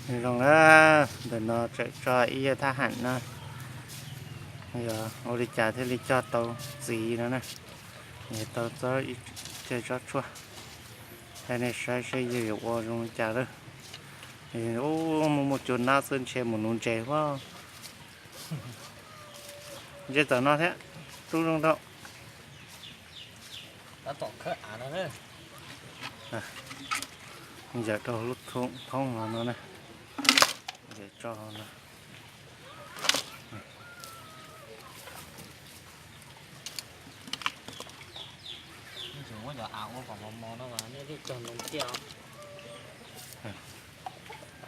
Zoo na, ntawm no tseem tso ib yam thab ham no, yog ua li cas thiaj li cog tau txiv no na, yog tau txob ceg tsob tshuaj, hais nej saib seb yog yuav ua zoo li cas lawm. Ub, muaj muaj cua nab xwb ntshe mus nuv ntses lawm. Ntses txawm no thiab, rub zoo rau. Yawm rau lub thoob no na, yawm tso no.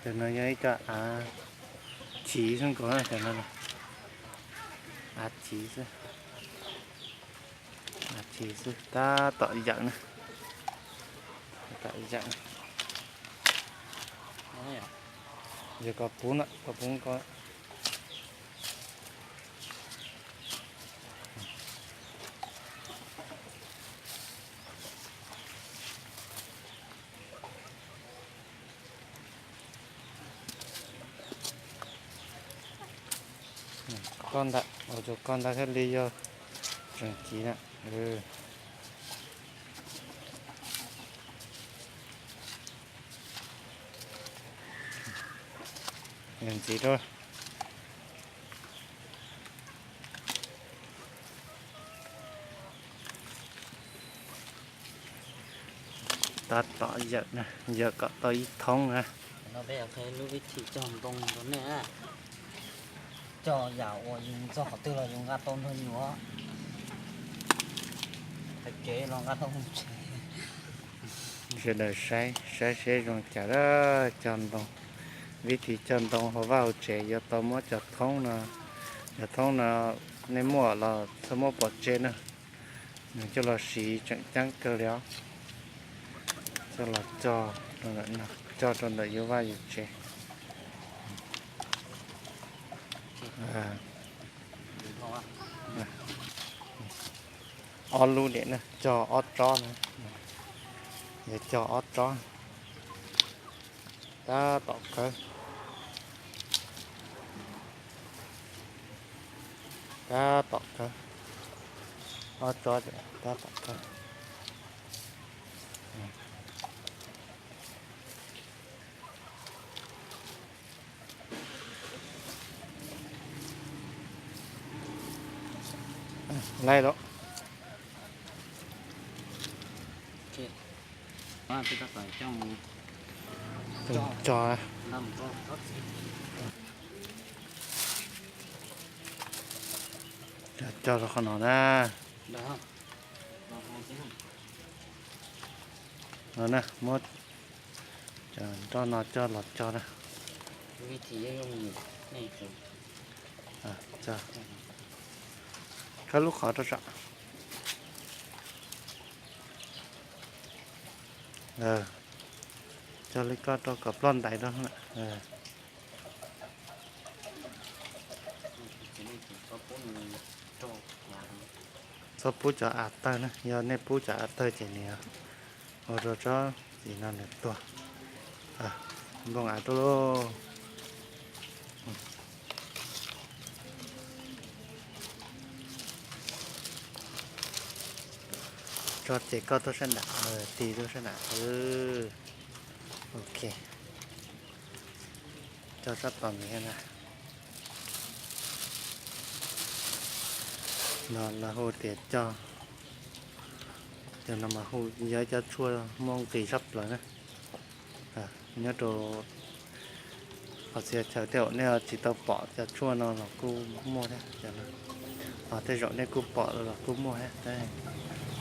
Cov no yog ib co av chiv xwb nkaus, cov no av chiv xwb, av chiv xwb, tab tom yawm na, tab tom yawm. Yog koj pub na, koj pub ko. Koj ntawd, ua rau koj ntawd thiaj li yog tseem chiv na. Yog ntxiv rau. Tab tom yawm na, yawm kom tau ib thoob na. Peb qhia lub vib thim cog ntoo rau nej na. Cog yam uas yus txog qhov twg los yus nqa tau nrog yus, hais kev los nqa tau mus tsev. Sawv daws saib, saib seb zoo cas lawm, cog ntoo. Vib thim cog ntoo hauv vaj hauv tsev yuav tau muab cov thoob no, cov thoob no nej muaj los txhob muab pov tseg na, nws coj los siv tseem ceeb kawg li os. Coj los cog, cog rau ntawm yus vaj yus tsev. Ob lub niam na, cog ob tsob na, yog cog ob tsob. Tab tom kawg, tab tom kawg, ob tsob tab tom kawg. Laij los. Cog, cog rau qhov no na. No na, muab cov nroj no coj los cog na. Khawb lub qhov rau saum. Cog li koj rau kom ploj ntais rau. Txhob pub cov av tawg na, yog nej pub cov av tawg ces nws ua rau tsob txiv no nws tuag. Nplooj av rau lauj. Tso ces koj tuaj sab nram, tig tuaj sab nram. Ok. Cog sab tom ntawd na. No lawv hu tias cog, cog no mas hu yog ib cov tshuaj muaj nqis tshaj plaws na. Nyob rau qhov txhia chaw tej zaum nej tsis tau pom cov tshuaj no los kuj muaj thiab. Ho tej zaum nej kuj pom los kuj muaj thiab,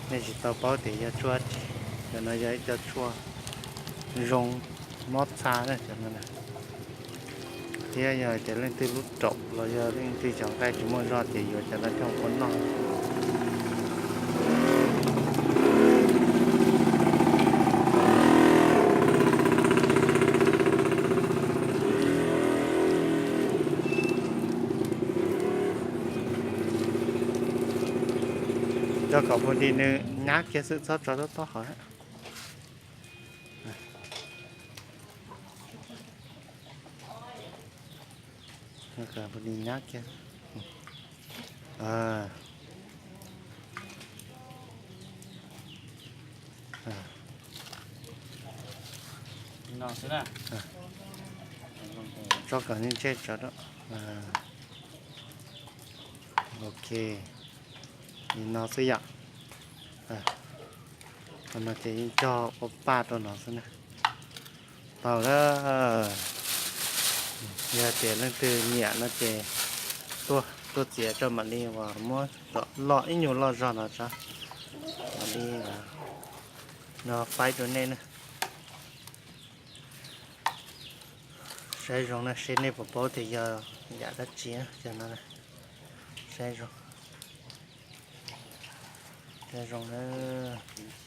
nej tsis tau paub tias yog tshuaj dab tsi. Cov no yog ib cov tshuaj zoo mob txha na cov no na. Thiab yog tias leej twg lub raum los yog leej twg cov nqaij tsis muaj zog ces yuav cov no coj ua noj. Tso kom pus nti nws nyab kiag xwb, txhob tso tob tob hov. Kom li nyab kiag. Tso kom ntsej tso. Ok, li no xwb yom. Qhov no ces yeej cog ua paj rau no xwb na. Tau lawm. Yog tias leej twg nyiam no ces tuaj, tuaj txiav rau mam li uas muab loj ib nyuag loj zog no tso, mam li no faib rau nej na. Saib zoo na, seb nej puas paub tias yog yam dab tsi cov no. Saib zoo, saib zoo nawb.